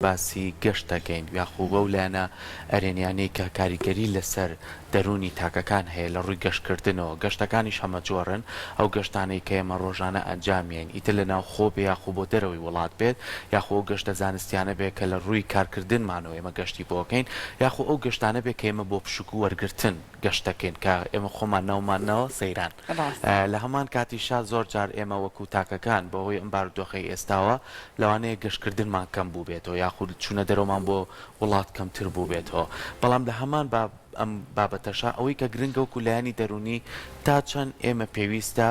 باسی گەشت دەکەین یاخو بەو لایەنە ئەرێنیانەی کە کاریگەری لەسەر دەروونی تاکەکان هەیە لە ڕووی گەشتکردنەوە، گەشتەکانیش هەمەجۆرن، ئەو گەشتانەی کە ئێمە ڕۆژانە ئەنجامیەین ئیتر لە ناوخۆ بێ یاخو بۆ دەرەوەی وڵات بێت یاخو ئەو گەشتە زانستیانە بێ کە لە ڕووی کارکردنمانەوە ئێمە گەشتی بۆ ئەکەین یاخو ئەو گەشتانە بێ کە ئێمە بۆ پشوو وەرگرتن گەشت دەکەین کە ئێمە خۆمان ناومان ناوە سەیران. لە هەمان کاتیشا زۆر جار ئێمە وەکو تاکەکان بەهۆی ئەم بارودۆخەی ئێستاوە لەوانەیە گەشتکردنمان کەم بووبێتەوە یاخود چوونە دەرەوەمان بۆ وڵات کەمتر بووبێتەوە بەڵام لە هەمان ئەم بابەتەشا ئەوەی کە گرنگە وەکو لایەنی دەروونی تا چەند ئێمە پێویستە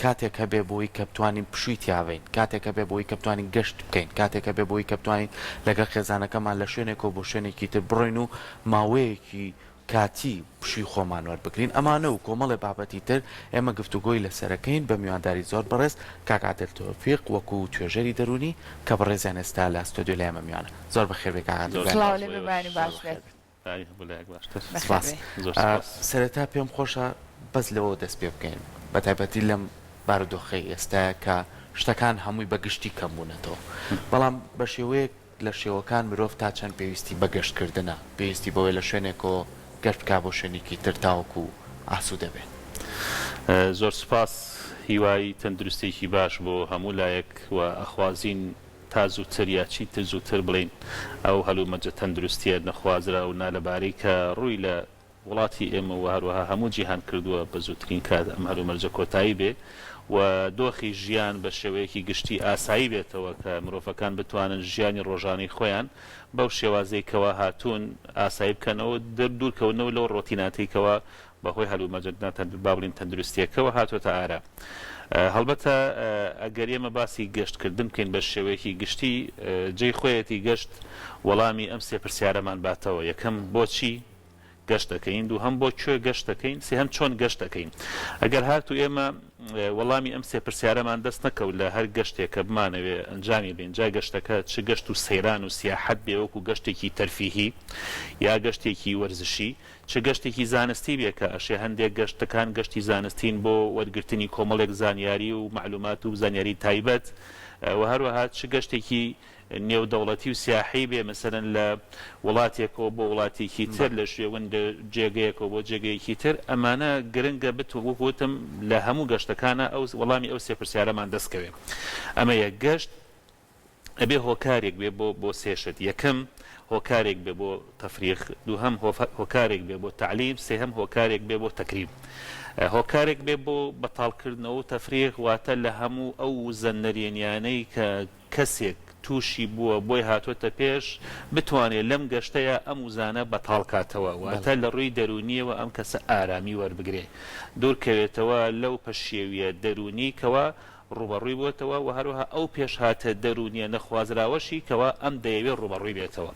کاتێک هەبێ بۆی کە بتوانین پشووی تیا بەین، کاتێک هەبێ بۆی کە بتوانین گەشت بکەین، کاتێک هەبێ بۆی کە بتوانین لەگەڵ خێزانەکەمان لە شوێنێکەوە بۆ شوێنێکی تر بڕۆین و ماوەیەکی کاتی پشووی خۆمان وەربگرین، ئەمانە و کۆمەڵێ بابەتی تر ئێمە گفتوگۆی لەسەرەکەین بە میوانداری زۆر بەڕێز کاک عادل تۆفیق وەکو توێژەری دەروونی کە بەڕێزیان ئێستا لە ستۆدیۆ لای ئێمە میوانە. زۆر بەخێر بێی کاک عادل زۆر گیان. سڵاو سپاس لێ بۆ بێ ئێوەش. بەیانی زۆر باش بەخێر بێت. بێت. بەیانی هەموو لایەک باشتر. بەخێر سپاس. بێی. زۆر سپاس. سەرەتا پێم خۆشە بەس لەوەوە دەست پێ بکەین بەتایبەتی لەم بارودۆخەی ئێستایە کە شتەکان هەمووی بە گشتی کەم بوونەتەوە بەڵام بە شێوەیەک لە شێوەکان مرۆڤ تا چەند پێویستی بە گەشت کردنە؟ پێویستی بەوەیە لە شوێنێکەوە گەشت بکات بۆ شوێنێکی تر تاوەکو ئاسوودە بێت. زۆر سوپاس هیوای تەندروستیەکی باش بۆ هەموو لایەک و ئەخوازین تا زووتر یا چیتر زووتر بڵێین ئەو هەلومەرجە تەندروستیە نەخوازراو و نالەبارەی کە ڕووی لە وڵاتی ئێمە و هەروەها هەموو جیهان کردووە بە زووترین کات ئەم هەلومەرجە کۆتایی بێ و دۆخی ژیان بە شێوەیەکی گشتی ئاسایی بێتەوە کە مرۆڤەکان بتوانن ژیانی ڕۆژانەی خۆیان بەو شێوازەی کەوا هاتوون ئاسایی بکەنەوە و دوورکەونەوە لەو ڕۆتیناتەی کەوا بە هۆی هەلومەرجە با بڵێین تەندروستییەکەوە هاتووەتە ئارا. هەڵبەتە ئەگەر ئێمە باسی گەشت کردن بکەین بە شێوەیەکی گشتی جێی خۆیەتی گەشت وەڵامی ئەم سێ پرسیارەمان باتەوە، یەکەم بۆچی؟ گەشت دەکەین، دووهەم بۆ کوێ گەشت دەکەین، سێهەم چۆن گەشت دەکەین. ئەگەر هاتوو ئێمە وەڵامی ئەم سێ پرسیارەمان دەست نەکەوت لە هەر گەشتێک کە بمانەوێ ئەنجامی بەین، جا گەشتەکە چ گەشت و سەیران و سیاحەت بێ وەکو گەشتێکی تەرفیهی یا گەشتێکی وەرزشی، چ گەشتێکی زانستی بێ کە ئەشێ هەندێک گەشتەکان گەشتی زانستین بۆ وەرگرتنی کۆمەڵێک زانیاری و مەعلومات و زانیاری تایبەت و هەروەها چ گەشتێکی نێودەوڵەتی و سیاحی بێ مەسەلەن لە وڵاتێکەوە بۆ وڵاتێکی تر لە شوێون لە جێگەیەکەوە بۆ جێگەیەکی تر ئەمانە گرنگە بت وەک وتم لە هەموو گەشتەکانا ئەو وەڵامی ئەو سێ پرسیارەمان دەست کەوێ ئەمە یەک گەشت ئەبێ هۆکارێک بێ بۆ بۆ سێ شت یەکەم هۆکارێک بێ بۆ تەفریغ دووهەم هۆکارێک بێ بۆ تەعلیم سێهەم هۆکارێک بێ بۆ تەکریم هۆکارێک بێ بۆ بەتاڵکردنەوە و تەفریغ واتە لە هەموو ئەو وزە نەرێنیانەی کە کەسێک تووشی بووە بۆی هاتۆتە پێش بتوانێ لەم گەشتەیا ئەم وزانە بەتاڵ کاتەوە واتە لە ڕووی دەروونیەوە ئەم کەسە ئارامی وەربگرێ دوور کەوێتەوە لەو پەشێویە دەروونی کەوا ڕووبەڕووی بۆتەوە وە هەروەها ئەو پێشهاتە دەروونیە نەخوازراوەشی کەوا ئەم دەیەوێ ڕووبەڕووی بێتەوە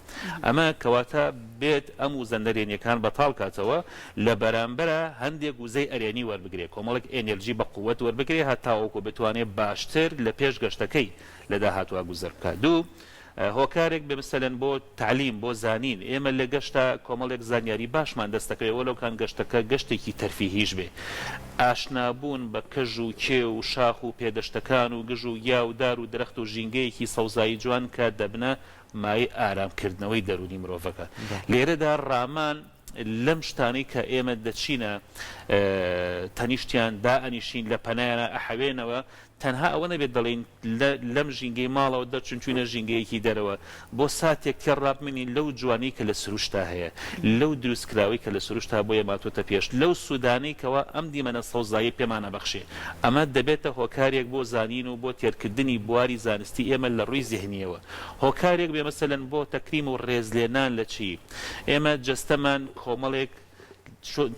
ئەمە کەواتە بێت ئەم وزە نەرێنیەکان بەتاڵ کاتەوە لە بەرامبەرا هەندێک وزەی ئەرێنی وەربگرێ، کۆمەڵێک ئێنێرجی بە قوەت وەربگرێ هەتاوەکو بتوانێ باشتر لە پێش گەشتەکەی لە داهاتووا گوزەر بکا. دوو، هۆکارێک بێ مەسەلەن بۆ تەعلیم، بۆ زانین، ئێمە لە گەشتا کۆمەڵێک زانیاری باشمان دەست دەکەوێ وەلەو کان گەشتەکە گەشتێکی تەرفیهیش بێ. ئاشنا بوون بە کەژ و کێو و شاخ و پێدەشتەکان و گژ و گیا و دار و درەخت و ژینگەیەکی سەوزایی جوان کە دەبنە مایەی ئارام کردنەوەی دەروونی مرۆڤەکە. لێرەدا ڕامان لەم شتانەی کە ئێمە دەچینە تەنیشتیان دائەنیشین لە پەنایانا ئەحەوێنەوە تەنها ئەوە نەبێت دەڵێین لەم ژینگەی ماڵەوە دەرچوون چوینە ژینگەیەکی دەرەوە بۆ ساتێک تێر ڕابمێنین لەو جوانیەی کە لە سروشتا هەیە لەو دروستکراوەی کە لە سروشتا بۆ ئێمە هاتۆتە پێش لەو سوودانەی کەوا ئەم دیمەنە سەوزاییە پێمان ئەبەخشێ ئەمە دەبێتە هۆکارێک بۆ زانین و بۆ تێرکردنی بواری زانستی ئێمە لە ڕووی زیهنیەوە هۆکارێک بێ مەسەلەن بۆ تەکریم و ڕێزلێنان لە چی؟ ئێمە جەستەمان کۆمەڵێک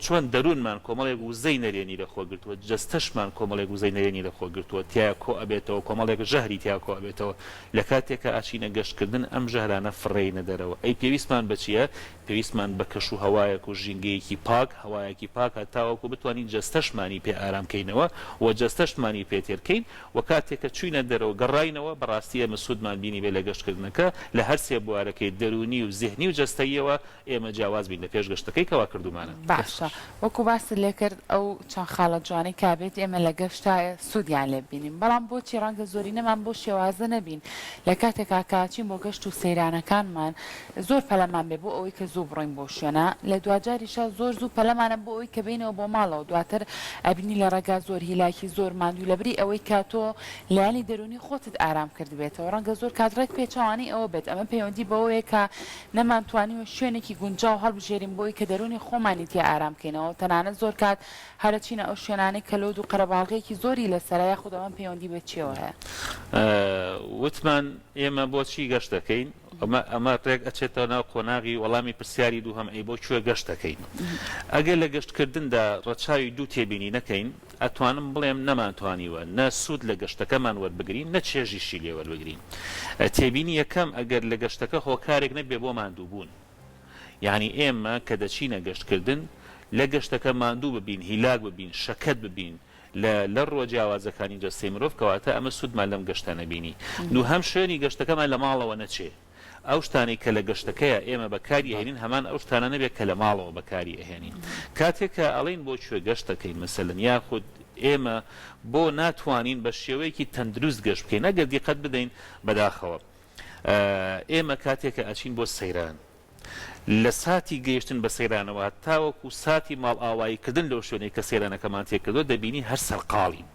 چۆن دەروونمان کۆمەڵێک وزەی نەرێنی لە خۆ گرتووە، جەستەشمان کۆمەڵێک وزەی نەرێنی لە خۆ گرتووە، تیایا کۆ ئەبێتەوە، کۆمەڵێک ژەهری تیا کۆ ئەبێتەوە، لە کاتێکا ئەچینە گەشت کردن ئەم ژەهرانە فڕێینە دەرەوە. ئەی پێویستمان بە چییە؟ پێویستمان بە کەش و هەوایەک و ژینگەیەکی پاک، هەوایەکی پاک هەتاوەکو بتوانین جەستەشمانی پێ ئارام کەینەوە و جەستەشمانی پێ تێر کەین و کاتێک کە چووینە دەرەوە گەڕاینەوە بەڕاستی ئێمە سوودمان بینیبێ لە گەشتکردنەکە لە هەر سێ بوارەکەی دەروونی و زیهنی و جەستەییەوە ئێمە جیاواز بین لە پێش گەشتەکەی کەوا کردوومانە. باشە. باشە وەکو باست لێ کرد ئەو چەند خاڵە جوانەی کا بێت ئێمە لە گەشتا سوودیان لێ ببینین بەڵام بۆچی ڕەنگە زۆرینەمان بەو شێوازە نەبین لە کاتێکا کە ئەچین بۆ گەشت و سەیرانەکانمان زۆر پەلەمان بێ بۆ ئەوەی کە زوو بڕۆین بۆ شوێنە لە دواجاریشا زۆر زوو پەلەمانە بۆ ئەوەی کە بێینەوە بۆ ماڵەوە دواتر ئەبینی لە ڕێگا زۆر هیلاکی زۆر ماندووی لەبری ئەوەی کە تۆ لایەنی دەروونی خۆتت ئارام کردبێتەوە ڕەنگە زۆر کات ڕێک پێچەوانەی ئەوە بێت ئەمە پەیوەندی بەوەیە کە نەمانتوانیوە شوێنێکی گونجاو هەڵبژێرین بۆ ئەوەی کە دەروونی خۆمانی تیا ئارام کەینەوە تەنانەت زۆر کات هەر ئەچینە ئەو شوێنانەی کە لۆد و قەرەباڵغییەکی زۆری لەسەرە یاخود ئەمە پەیوەندی بە چییەوە هەیە؟ وتمان ئێمە بۆچی گەشت دەکەین؟ ئەمە ئەمە ڕێک ئەچێتەوە ناو قۆناغی وەڵامی پرسیاری دووهەم ئەی بۆ کوێ گەشت دەکەین؟ ئەگەر لە گەشتکردندا ڕەچاوی دوو تێبینی نەکەین ئەتوانم بڵێم نەمانتوانیوە نە سوود لە گەشتەکەمان وەربگرین نە چێژیشی لێ وەربگرین. تێبینی یەکەم ئەگەر لە گەشتەکە هۆکارێک نەبێ بۆ ماندووبوون یانی ئێمە کە دەچینە گەشتکردن لە گەشتەکە ماندوو ببین هیلاک ببین شەکەت ببین لە لە ڕووە جیاوازەکانی جەستەی مرۆڤ کەواتە ئەمە سوودمان لەم گەشتە نەبینی. دووهەم شوێنی گەشتەکەمان لە ماڵەوە نەچێ. ئەو شتانەی کە لە گەشتەکەیا ئێمە بەکاری ئەهێنین هەمان ئەو شتانە نەبێت کە لە ماڵەوە بەکاری ئەهێنین. کاتێک کە ئەڵێین بۆ کوێ گەشت دەکەین مەسەلەن یاخود ئێمە بۆ ناتوانین بە شێوەیەکی تەندروست گەشت بکەین ئەگەر دیقەت بدەین بەداخەوە ئێمە کاتێک کە ئەچین بۆ سەیران لە ساتی گەیشتن بە سەیرانەوە تاوەکو ساتی ماڵئاوایی کردن لەو شوێنەی کە سەیرانەکەمان تێکردووە دەبینی هەر سەرقاڵین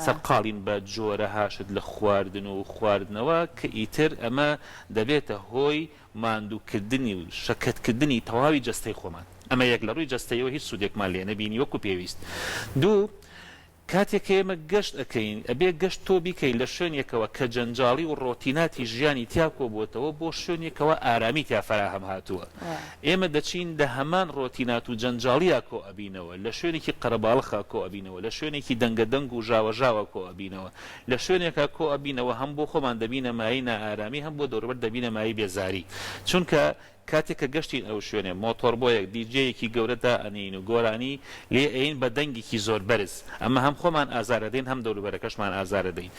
سەرقاڵین بە جۆرەها شت لە خواردن و خواردنەوە کە ئیتر ئەمە دەبێتە هۆی ماندووکردنی و شەکەتکردنی تەواوی جەستەی خۆمان ئەمە یەک لە ڕووی جەستەیەوە هیچ سوودێکمان لێ نەبینی وەکو پێویست دوو کاتێک کە ئێمە گەشت ئەکەین ئەبێ گەشت تۆ بیکەی لە شوێنێکەوە کە جەنجاڵی و ڕۆتیناتی ژیانی تیا کۆبووەتەوە بۆ شوێنێکەوە ئارامی تیا فەراهەم هاتووە. ئێمە دەچین لە هەمان ڕۆتینات و جەنجاڵیا کۆ ئەبینەوە، لە شوێنێکی قەرەباڵخا کۆ ئەبینەوە، لە شوێنێکی دەنگە دەنگ و ژاوەژاوا کۆ ئەبینەوە، لە شوێنێکا کۆ ئەبینەوە هەم بۆ خۆمان دەبینە مایەی نائارامی هەم بۆ دەوروبەر دەبینە مایەی بێزاری. چونکە کاتێک کە گەشتین ئەو شوێنێ مۆتۆڕبۆیەک دیجەیەکی گەورە دائەنێین و گۆرانی لێ ئەیین بە دەنگێکی زۆر بەرز ئەمە هەم خۆمان ئازار ئەدەین هەم دەوروبەرەکەشمان ئازار ئەدەین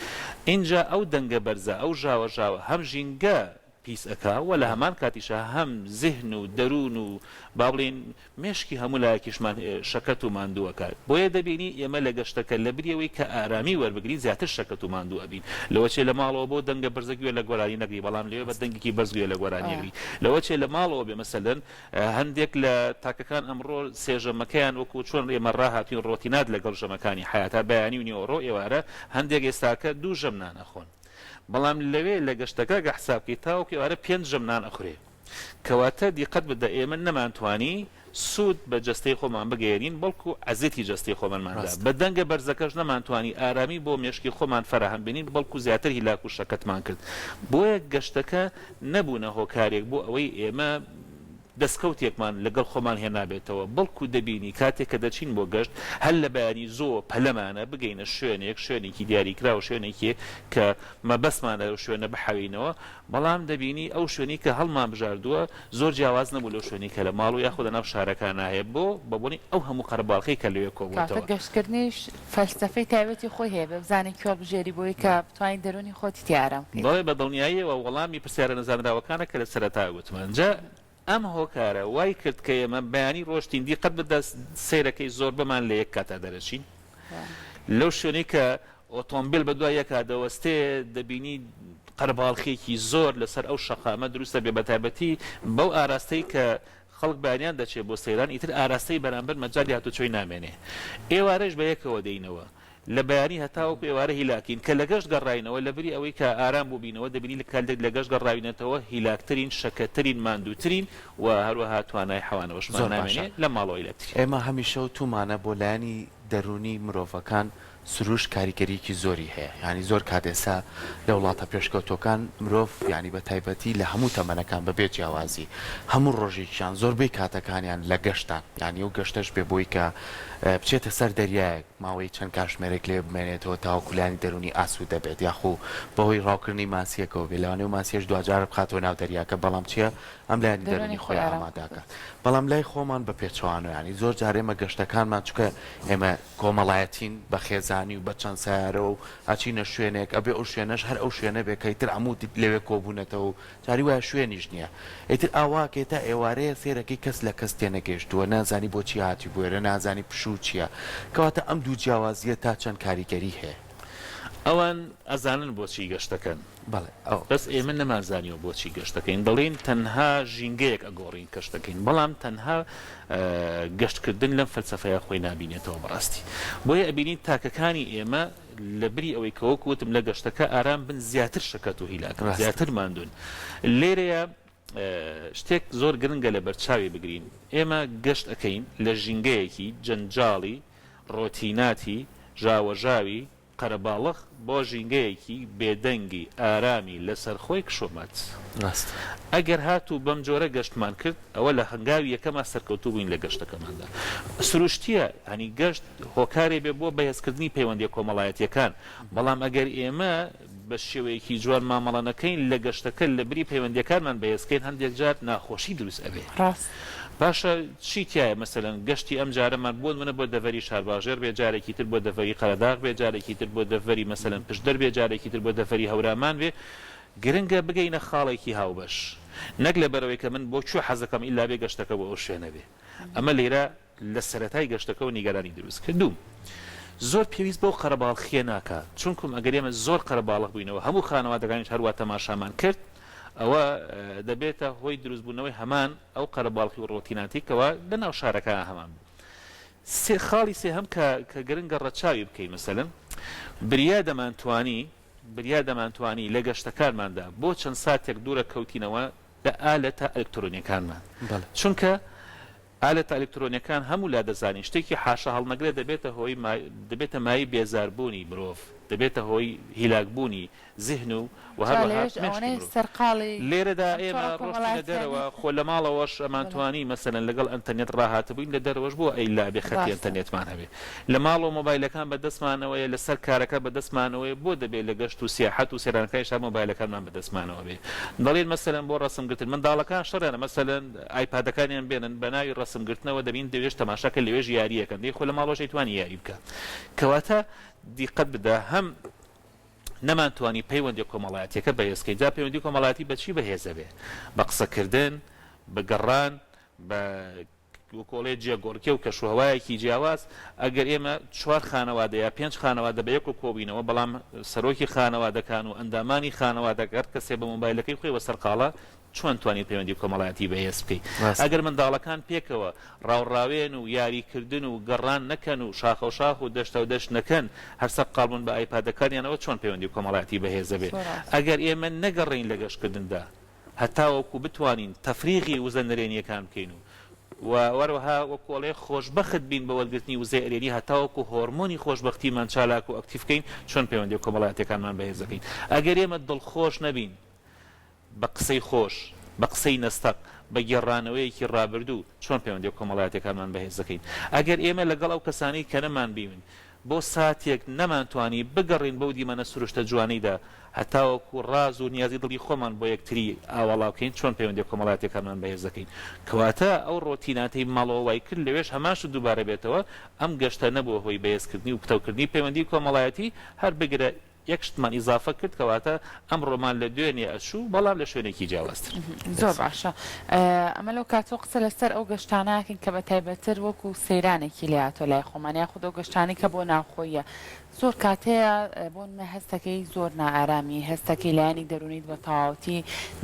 ئینجا ئەو دەنگە بەرزە ئەو ژاوە ژاوە هەم ژینگە پیس ئەکا و لە هەمان کاتیشا هەم زهن و دەروون و با بڵێین مێشکی هەموو لایەکیشمان شەکەت و ماندوو ئەکات. بۆیە دەبینی ئێمە لە گەشتەکە لەبری ئەوەی کە ئارامی وەربگرین زیاتر شەکەت و ماندوو ئەبین. لەوەچێ لە ماڵەوە بەو دەنگە بەرزە گوێ لە گۆرانی نەگری بەڵام لەوێ بە دەنگێکی بەرز گوێ لە گۆرانی ئەگری. لەوەچێ لە ماڵەوە بێ مەسەلەن هەندێک لە تاکەکان ئەمڕۆ سێ ژەمەکەیان وەکوو چۆن ئێمە ڕاهاتووین ڕۆتینات لەگەڵ ژەمەکانی حەیاتا بەیانی و نیوەڕۆ و ئێوارە هەندێک ئێستاکە دوو ژەم نان ئەخۆن بەڵام لەوێ لە گەشتەکە گە حساب کەی تاوەکو ئێوارە پێنج ژەم نان ئەخورێ. کەواتە دیقەت بدە ئێمە نەمانتوانی سوود بە جەستەی خۆمان بگەیەنین بەڵکو ئەزێتی جەستەی خۆمانمان دا، بە دەنگە بەرزەکەش نەمانتوانی ئارامی بۆ مێشکی خۆمان فەراهەم بێنین بەڵکو زیاتر هیلاک و شەکەتمان کرد. بۆیە گەشتەکە نەبوونە هۆکارێک بۆ ئەوەی ئێمە دەستکەوتێکمان لەگەڵ خۆمان هێنابێتەوە بەڵکو دەبینی کاتێک کە دەچین بۆ گەشت هەر لە بەیانی زۆوە پەلەمانە بگەینە شوێنێک، شوێنێکی دیاریکراو، شوێنێکی کە مەبەستمانە لەو شوێنە بحەوینەوە، بەڵام دەبینی ئەو شوێنەی کە هەڵمانبژاردووە زۆر جیاواز نەبوو لەو شوێنەی کە لە ماڵ و یاخود لەناو شارەکانا هەیە بۆ بەبۆنەی ئەو هەموو قەرەباڵخەی کە لەوێ کەواتە کۆبووەتەوە. گەشتکردنیش فەلسەفەی تایبەتی خۆی هەیە بێ بزانی کوێ هەڵبژێری بۆی کە بتوانی دەروونی خۆتی تیا ئارام بکەیت. بەڵێ بە دڵنیاییەوە وەڵامی پرسیارە نەزانراوەکانە کە لە سەرەتا وتمان. جا ئەم هۆکارە وای کرد کە ئێمە بەیانی ڕۆشتین دیقەت بدە سەیرەکەی زۆربەمان لە یەک کاتا دەرەچین لەو شوێنەی کە ئۆتۆمبیل بە دوای یەکا دەوەستێ دەبینی قەرەباڵخێکی زۆر لەسەر ئەو شەقامە دروست دەبێ بەتایبەتی بەو ئاراستەی کە خەڵک بەیانیان دەچێ بۆ سەیران ئیتر ئاراستەی بەرامبەر مەجالی هاتوچۆی نامێنێ ئێوارەش بە یەکەوە دێینەوە لە بەیانی هەتاوەکو ئێوارە هیلاکین، کە لە گەشت گەڕاینەوە لەبری ئەوەی کە ئارام بووبینەوە دەبینی لە کاتێک لە گەشت گەڕاوینەتەوە هیلاکترین، شەکەتترین، ماندووترین و هەروەها توانای حەوانەوەشمان زۆر باشە. نامێنێ لە ماڵەوە هیلاکترین. ئێمە هەمیشە وتوومانە بۆ لایەنی دەروونی مرۆڤەکان سروشت کاریگەریەکی زۆری هەیە یانی زۆر کات ئێستا لە وڵاتە پێشکەوتووەکان مرۆڤ یانی بە تایبەتی لە هەموو تەمەنەکان بە بێ جیاوازی هەموو ڕۆژێکیان زۆربەی کاتەکانیان لە گەشتان یانی ئەو گەشتەش بێ بۆی کە بچێتە سەر دەریایەک ماوەی چەند کاژمێرێک لەوێ بمێنێتەوە تاوەکو لایەنی دەروونی ئاسوودە بێت یاخو بەهۆی ڕاوکردنی ماسییەکەوە بێت لەوانەیە ئەو ماسییەش دواجار بخاتەوە ناو دەریاکە بەڵام چییە ئەم لایەنی دەروونی دەروونی خۆی خۆی ئارام ئامادە کردووە. ئەکات بەڵام لای خۆمان بە پێچەوانەوە یانی زۆر جار ئێمە گەشتەکانمان چونکە ئێمە کۆمەڵایەتین بە خێزان. خێزانی و بە چەند سەیارەوە و ئەچینە شوێنێک ئەبێ ئەو شوێنەش هەر ئەو شوێنە بێ کە ئیتر هەموو لەوێ کۆبوونەتەوە و جاری وایە شوێنیش نییە ئیتر ئاواکەی تا ئێوارەیە سەیرەکەی کەس لە کەس تێنەگەیشتووە نازانی بۆچی هاتی بۆ ئێرە نازانی پشوو چییە کەواتە ئەم دوو جیاوازییە تا چەند کاریگەری هەیە؟ ئەوان ئەزانن بۆچی گەشت دەکەن بەڵێ ئەو. بەس ئێمە نەمانزانیوە بۆچی گەشت دەکەین دەڵێین تەنها ژینگەیەک ئەگۆڕین گەشت دەکەین بەڵام تەنها گەشت کردن لەم فەلسەفەیە خۆی نابینێتەوە بەڕاستی بۆیە ئەبینین تاکەکانی ئێمە لە بری ئەوەی کە وەکو وتم لە گەشتەکە ئارام بن زیاتر شەکەت و هیلاکن ڕاستە. زیاتر ماندوون لێرەیە شتێک زۆر گرنگە لەبەرچاوی بگرین ئێمە گەشت ئەکەین لە ژینگەیەکی جەنجاڵی ڕۆتیناتی ژاوەژاوی قەرەباڵغ بۆ ژینگەیەکی بێدەنگی ئارامی لەسەرخۆی کشۆمات. ڕاستە. ئەگەر هاتوو بەم جۆرە گەشتمان کرد ئەوە لە هەنگاوی یەکەما سەرکەوتوو بووین لە گەشتەکەماندا. سروشتییە یانی گەشت هۆکارێ بێ بۆ بەهێزکردنی پەیوەندییە کۆمەڵایەتییەکان، بەڵام ئەگەر ئێمە بە شێوەیەکی جوان مامەڵە نەکەین لە گەشتەکە لە بری پەیوەندیەکانمان بەهێز کەین هەندێک جار ناخۆشی دروست ئەبێ. ڕاست. باشە چی تیایە مەسەلەن گەشتی ئەم جارەمان بۆ نمونە بۆ دەڤەری شارباژێڕ بێ جارێکی تر بۆ دەڤەری قەرەداغ بێ جارێکی تر بۆ دەڤەری مەسەلەن پشدەر بێ جارێکی تر بۆ دەڤەری هەورامان بێ گرنگە بگەینە خاڵێکی هاوبەش نەک لەبەرئەوەی کە من بۆ کوێ حەزەکەم ئیلا بێ گەشتەکە بۆ ئەو شوێنە بێ ئەمە لێرە لە سەرەتای گەشتەکەوە نیگەرانی دروست کردووم. زۆر پێویست بەو قەرەباڵخییە ناکا، چونکوم ئەگەر ئێمە زۆر قەرەباڵخ بووینەوە هەموو خانەوادەکانیش هەروا تەماشامان کرد، ئەوە دەبێتە هۆی دروستبوونەوەی هەمان ئەو قەرەباڵخی و ڕۆتیناتەی کەوا لە ناو شارەکان هەمان بوو. سێ خاڵی سێهەم کە کە گرنگە ڕەچاوی بکەین مەسەلەن بریا دەمانتوانی بریا دەمانتوانی لە گەشتەکانماندا بۆ چەند ساتێک دوورە کەوتینەوە لە ئالەتە ئەلکترۆنیەکانمان چونکە ئالەتە ئەلکترۆنیەکان هەموو لا دەزانین شتێکی حاشا هەڵنەگرە دەبێتە هۆی دەبێتە مایەی بێزار بوونی مرۆڤ دەبێتە هۆی هیلاک بوونی زیهن و و جا هەروەها لەوێش مێشکی ئەوەنەی مرۆڤ. سەرقاڵی لێرەدا ئەم ئێمە تۆڕە ڕۆشتینە دەرەوە کۆمەڵایەتیانەی خۆ لە ماڵەوەش بەڵێ. ئەمانتوانی مەسەلەن لەگەڵ ئەنتەرنێت ڕاهاتبووین لە دەرەوەش بۆ ئەی لا بێ خەتی ڕاستە. ئەنتەرنێتمان هەبێ لە ماڵەوە مۆبایلەکان بە دەستمانەوەیە لە سەر کارەکە بە دەستمانەوەیە بۆ دەبێ لە گەشت و سیاحەت و سەیرانەکانیشا مۆبایلەکانمان بە دەستمانەوە بێ دەڵێن مەسەلەن بۆ ڕەسم گرتن منداڵەکان شەڕیانە مەسەلەن ئایپادەکانیان بێنن بە ناوی ڕەسم گرتنەوە دەبین دەوێش تەماشا کە لەوێش یاریەکەن دەی خۆ لە ماڵەوەش ئەیتوانی یاری بکا کەواتە دیقەت بدە هەم نەمانتوانی پەیوەندیە کۆمەڵایەتیەکە بەهێز کەین جا پەیوەندی کۆمەڵایەتی بە چی بەهێز ئەبێ بە قسەکردن بە گەڕان بە وەکۆڵێ جێگۆڕکێ و کەشوهەوایەکی جیاواز، ئەگەر ئێمە چوار خانەوادە یا پێنج خانەوادە بە یەکەوە کۆبینەوە، بەڵام سەرۆکی خانەوادەکان و ئەندامانی خانەوادەکە هەر کەسێ بە مۆبایلەکەی خۆیەوە سەرقاڵە، چۆن توانیت پەیوەندی کۆمەڵایەتی بەهێز بکەی؟ ڕاستە. ئەگەر منداڵەکان پێکەوە ڕاوڕاوێن و یاریکردن و گەڕان نەکەن و شاخەوشاخ و دەشتەودەشت نەکەن، هەر سەرقاڵ بوون بە ئایپادەکانیانەوە، چۆن پەیوەندی کۆمەڵایەتی بەهێز دەبێ؟ زۆر ڕاستە. ئەگەر ئێمە نەگەڕێین لە گەشتکردندا، هەتاوەکو بتوانین تەفریغی وزە نەرێنییەکان بکەین و و هەروەها وەکو ئەڵێ خۆشبەخت بین بە وەرگرتنی وزەی ئەرێنی هەتاوەکو هۆرمۆنی خۆشبەختیمان چالاک و ئەکتیڤ بکەین چۆن پەیوەندیە کۆمەڵایەتیەکانمان بەهێز دەکەین ئەگەر ئێمە دڵخۆش نەبین بە قسەی خۆش بە قسەی نەستەق بە گێڕانەوەیەکی ڕابردوو چۆن پەیوەندیە کۆمەڵایەتیەکانمان بەهێز دەکەین ئەگەر ئێمە لەگەڵ ئەو کەسانەی کە نەمانبیون بۆ ساتێک نەمانتوانی بگەڕێین بەو دیمەنە سروشتە جوانەیدا هەتاوەکو ڕاز و نیازی دڵی خۆمان بۆ یەکتری ئاوەڵا بکەین، چۆن پەیوەندیە کۆمەڵایەتیەکانمان بەهێز دەکەین؟ کەواتە ئەو ڕۆتیناتەی ماڵەوە وای کرد لەوێش هەمان شت دووبارە بێتەوە، ئەم گەشتە نەبووە هۆی بەهێزکردنی و پتەوکردنی پەیوەندی کۆمەڵایەتی، هەر بگرە یەک شتمان ئیزافە کرد کەواتە ئەمڕۆمان لە دوێنێ ئەچوو بەڵام لە شوێنێکی جیاوازتر. زۆر باشە ئەمە لەو کاتەوە قسە لەسەر ئەو گەشتانە ئەکەین کە بە تایبەتتر وەکو سەیرانێکی لێهاتوە لای خۆمان یاخود ئەو گەشتانەی کە بۆ ناوخۆییە زۆر کات هەیە بۆ نمونە هەستەکەی زۆر نائارامی هەستەکەی لایەنی دەروونیت بە تەواوەتی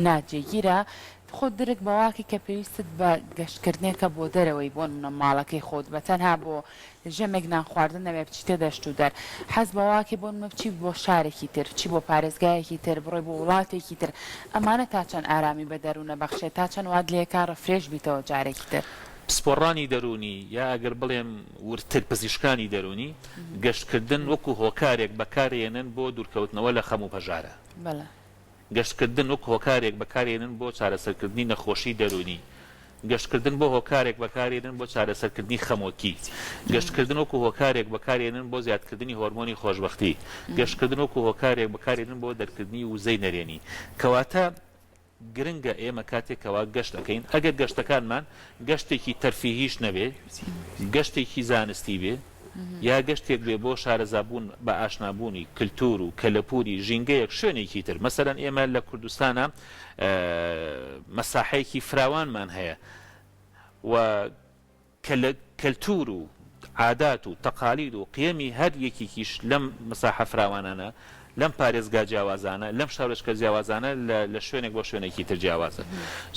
ناجێگیرە خۆت درک بەواکەی کە پێویستت بە گەشتکردنێکە بۆ دەرەوەی بۆ نمونە ماڵەکەی خۆت بە تەنها بۆ ژەمێک نان خواردن نەبێ بچیتە دەشت و دەر حەز بەواکەی بۆ نمونە بچی بۆ شارێکی تر بچی بۆ پارێزگایەکی تر بڕۆی بۆ وڵاتێکی تر ئەمانە تا چەند ئارامی بە دەروونە بەخشێ تا چەند وات لێکا refresh بیتەوە جارێکی تر. پسپۆڕانی دەروونی یا ئەگەر بڵێم وردتر پزیشکانی دەروونی، گەشتکردن وەکو هۆکارێک بەکارێنن بۆ دوورکەوتنەوە لە خەم و پەژارە. بەڵێ. گەشتکردن وەک هۆکارێک بەکارێنن بۆ چارەسەرکردنی نەخۆشی دەروونی. گەشتکردن بۆ هۆکارێک بەکارێنن بۆ چارەسەرکردنی خەمۆکی. گەشتکردن وەکو هۆکارێک بەکارێنن بۆ زیادکردنی هۆرمۆنی خۆشبەختی. گەشتکردن وەکو هۆکارێک بەکارێنن بۆ دەرکردنی وزەی نەرێنی. کەواتە گرنگە ئێمە کاتێک کەوا گەشت ئەکەین ئەگەر گەشتەکانمان گەشتێکی تەرفیهیش نەبێ، گەشتێکی زانستی بێ. یا گەشتێک بێ بۆ شارەزابوون بە ئاشنابوونی کلتور و کەلەپوری ژینگەیەک شوێنێکی تر مەسەلەن ئێمە لە کوردستانا مەساحەیەکی فراوانمان هەیە و کەلتور و عادات و تەقالید و قیەمی هەر یەکێکیش لەم مەساحە فراوانانە، لەم پارێزگا جیاوازانە، لەم شارۆچکە جیاوازانە لە لە شوێنێک بۆ شوێنێکی تر جیاوازە.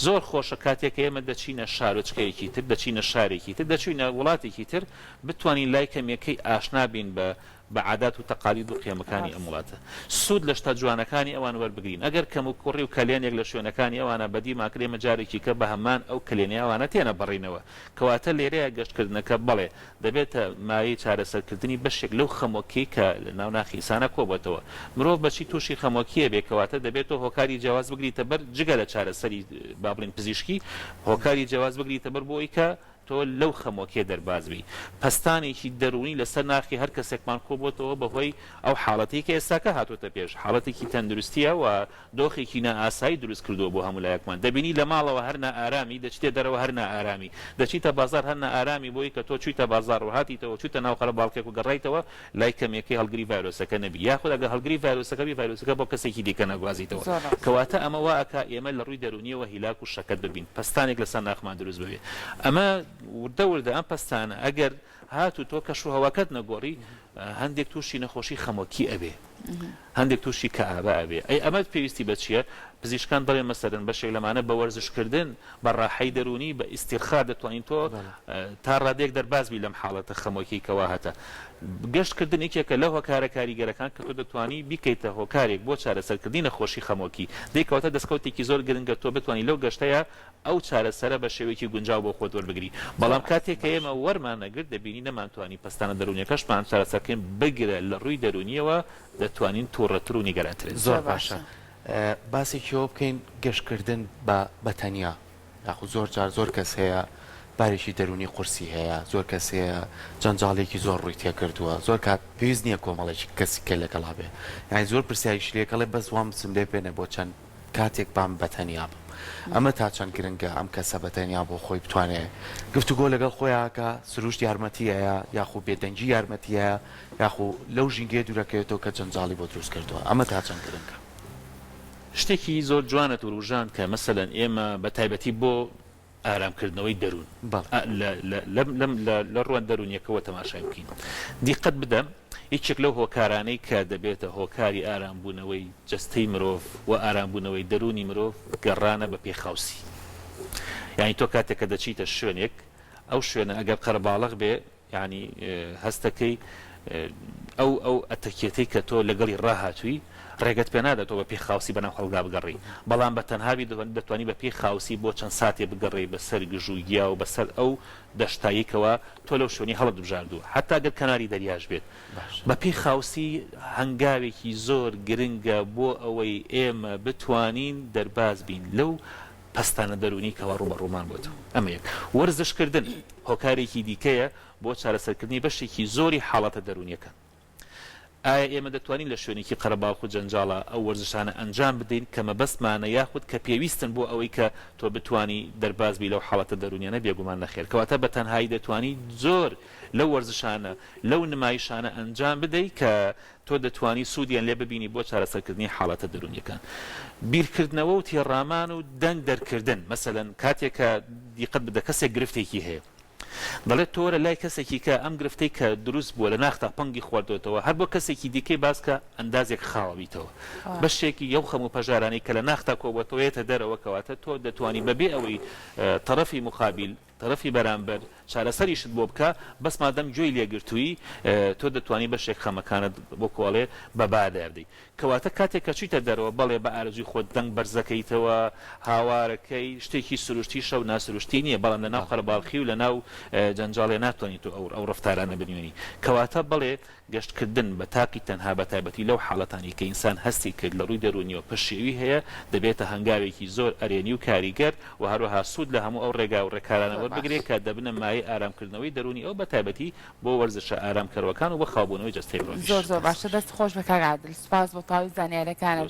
زۆر خۆشە کاتێک کە ئێمە دەچینە شارۆچکەیەکی تر، دەچینە شارێکی تر، دەچوینە وڵاتێکی تر، بتوانین لای کەمیەکەی ئاشنا بین بە بە عادات و تەقالید و قیەمەکانی ئەم ڕاستە. وڵاتە. سوود لە شتە جوانەکانی ئەوان وەربگرین. ئەگەر کەموکوڕی و کەلێنێک لە شوێنەکانی ئەوانە بەدیمان کرد، ئێمە جارێکی کە بە هەمان ئەو کەلێنەی ئەوانە تێنەپەڕینەوە. کەواتە لێرەیە گەشتکردنەکە بەڵێ دەبێتە مایەی چارەسەرکردنی بەشێک لەو خەمۆکیەی کە لە ناو ناخی ئینسانا کۆبۆتەوە. مرۆڤ بە چی تووشی خەمۆکی ئەبێ؟ کەواتە دەبێت تۆ هۆکاری جیاواز بگریتە بەر جگە لە چارەسەری با بڵێین پزیشکی، هۆکاری جیاواز بگریتە بەر بۆ ئەوەی کە تۆ لەو خەمۆکیە دەرباز بی. پەستانێکی دەروونی لەسەر ناخی هەر کەسێکمان کۆبۆتەوە بەهۆی ئەو حاڵەتەی کە ئێستاکە هاتۆتە پێش، حاڵەتێکی تەندروستیە و دۆخێکی نائاسایی دروست کردووە بۆ هەموو لایەکمان. دەبینی لە ماڵەوە هەر نائارامی، دەچیتە دەرەوە هەر نائارامی. دەچیتە بازاڕ هەر نائارامی بۆی کە تۆ چوویتە بازاڕ و هاتیتەوە، چوویتە ناو قەرەباڵخێک و گەڕایتەوە، لای کەمێکەی هەڵگری ڤایرۆسەکە نەبی. یاخود ئەگەر هەڵگری ڤایرۆسەکە بی، ڤایرۆسەکە بۆ کەسێکی دیکە نەگوازیتەوە. زۆر ڕاستە. کەواتە ئەمە وا ئەکا ئێمە لە ڕووی دەروونییەوە هیلاک و شەکەت ببین. پەستانێک لەسەر ناخمان دروست ببێ. ئەمە وردە وردە ئەم پەستانە ئەگەر هاتوو تۆ کەشوهەواکەت نەگۆڕی، هەندێک تووشی نەخۆشی خەمۆکی ئەبێ. هەندێک تووشی کەئابە ئەبێ. ئەی ئەمە پێویستی بە چییە؟ پزیشکان دەڵێن مەسەلەن بەشێک لەمانە بە وەرزش کردن، بە ڕاحەی دەروونی، بە ئیستیرخا دەتوانین تۆ تا ڕادەیەک دەرباز بی لەم حاڵەتە خەمۆکیەی کەوا هەتە. گەشت کردن یەکێکە لەو هۆکارە کاریگەرەکان کە تۆ دەتوانی بیکەیتە هۆکارێک بۆ چارەسەرکردنی نەخۆشی خەمۆکی. دەی کەواتە دەستکەوتێکی زۆر گرنگە تۆ بتوانی لەو گەشتەیا ئەو چارەسەرە بە شێوەیەکی گونجاو بۆ خۆت وەربگری. زۆر بەڵام ڕاستە کاتێک کە باش. ئێمە وەرمان نەگرت دەبینی نەمانتوانی پەستانە دەروونیەکەشمان چارەسەر بکەین، بگرە لە ڕووی دەروونیەوە دەتوانین توڕەتر و نیگەرانتر بین. زۆر زۆر باشە باشە. باسێکی ئەوە بکەین گەشتکردن بە بە تەنیا یاخود زۆر جار زۆر کەس هەیە بارێکی دەروونی قورسی هەیە زۆر کەس هەیە جەنجاڵیەکی زۆر ڕووی تێکردووە زۆر کات پێویست نییە کۆمەڵێکی کەسی کە لەگەڵا بێ یانی زۆر پرسیاریش لێکەڵێ بەس وام بچم لێ بێنە بۆ چەند کاتێک بام بەتەنیا بم ئەمە تا چەند گرنگە ئەم کەسە بەتەنیا بۆ خۆی بتوانێ گفتوگۆ لەگەڵ خۆیا کا سروشت یارمەتی ئەیا یاخو بێدەنگی یارمەتی ئەیا یاخو لەو ژینگەیە دوورەکەوێتەوە کە جەنجاڵی بۆ دروست کردووە ئەمە تا چەند گرنگە؟ شتێکی زۆر جوانت وروژاند کە مەسەلەن ئێمە بەتایبەتی بۆ ئارامکردنەوەی دەروون لە ڕووە دەروونیەکەوە تەماشای بکەین دیقەت بدە یەکێک لەو هۆکارانەی کە دەبێتە هۆکاری ئارامبوونەوەی جەستەی مرۆڤ و ئارامبوونەوەی دەروونی مرۆڤ گەڕانە بە پێی خاوسی یانی تۆ کاتێک کە دەچیتە شوێنێک ئەو شوێنە ئەگەر قەرەباڵغ بێ یانی هەستەکەی ئەو ئەو ئەتەکێتەی کە تۆ لەگەڵی ڕاهاتووی ڕێگەت پێ نادات تۆ بە پێی خاوسی بەناو خەڵکدا بگەڕێی بەڵام بە تەنها بی دەتوانی بە پێی خاوسی بۆ چەند ساتێ بگەڕێی بە سەر گژ و گیا و بە سەر ئەو دەشتایی کەوا تۆ لەو شوێنەی هەڵت بژاردووە حەتا گەر کەناری دەریاش بێت بە پێی خاوسی هەنگاوێکی زۆر گرنگە بۆ ئەوەی ئێمە بتوانین دەرباز بین لەو پەستانە دەروونی کەوا ڕووبەڕوومان بۆتەوە. ئەمە یەک. وەرزشکردن هۆکارێکی دیکەیە بۆ چارەسەرکردنی بەشێکی زۆری حاڵەتە دەروونییەکان. ئایا ئێمە دەتوانین لە شوێنێکی قەرەباڵخ و جەنجاڵا ئەو وەرزشانە ئەنجام بدەین کە مەبەستمانە یاخود کە پێویستن بۆ ئەوەی کە تۆ بتوانی دەرباز بی لەو حاڵەتە دەروونیانە؟ بێگومان نەخێر. کەواتە بە تەنهایی دەتوانی زۆر لەو وەرزشانە، لەو نمایشانە ئەنجام بدەی کە تۆ دەتوانی سوودیان لێ ببینی بۆ چارەسەرکردنی حاڵەتە دەروونیەکان. بیرکردنەوە و تێڕامان و دەنگ دەرکردن، مەسەلەن کاتێک کە دیقەت بدە کەسێک گرفتێکی هەیە دەڵێت تۆ وەرە لای کەسێکی کە ئەم گرفتەی کە دروست بووە لە ناختا پەنگی خواردۆتەوە هەر بۆ کەسێکی دیکەی باس کە ئەندازێک خاوە بیتەوە بەشێکی یەو خەم و پەژارانەی کە لە ناختا کۆبووەتەوە یەتە دەرەوە کەواتە تۆ دەتوانی بەبێ ئەوەی تەڕەفی موقابیل تەرەفی بەرامبەر چارەسەریشت بۆ بکا بەس مادەم گوێی لێ گرتووی تۆ دەتوانی بەشێک خەمەکانت بۆ کۆڵێ بە با دەردەی کەواتە کاتێک کە چویتە دەرەوە بەڵێ بە ئارەزووی خۆت دەنگ بەرزەکەیتەوە هاوارەکەی شتێکی سروشتیشە و ناسروشتی نیە بەڵام لەناو قەرەباڵخی و لەناو جەنجاڵێ ناتوانی تۆ ئەو ئەو ڕەفتارانە بنوێنی کەواتە بەڵێ گەشت کردن بە تاقی تەنها بە تایبەتی لەو حاڵەتانەی کە ئینسان هەستی کرد لە ڕووی دەروونیەوە پەشێوی هەیە دەبێتە هەنگاوێکی زۆر ئەرێنی و کاریگەر و هەروەها سوود لە هەموو ئەو ڕێگا و ڕێکارانە زۆر وەربگرێت باش. کە دەبنە مایەی ئارام کردنەوەی دەروونی ئەو بە تایبەتی بۆ وەرزشە ئارام کەرەوەکان و بۆ خاوبوونەوەی جەستەی مرۆڤیش. زۆر زۆر باشە دەست خۆش بێ کاک عادل سوپاس بۆ تەواوی زانیاریەکانت.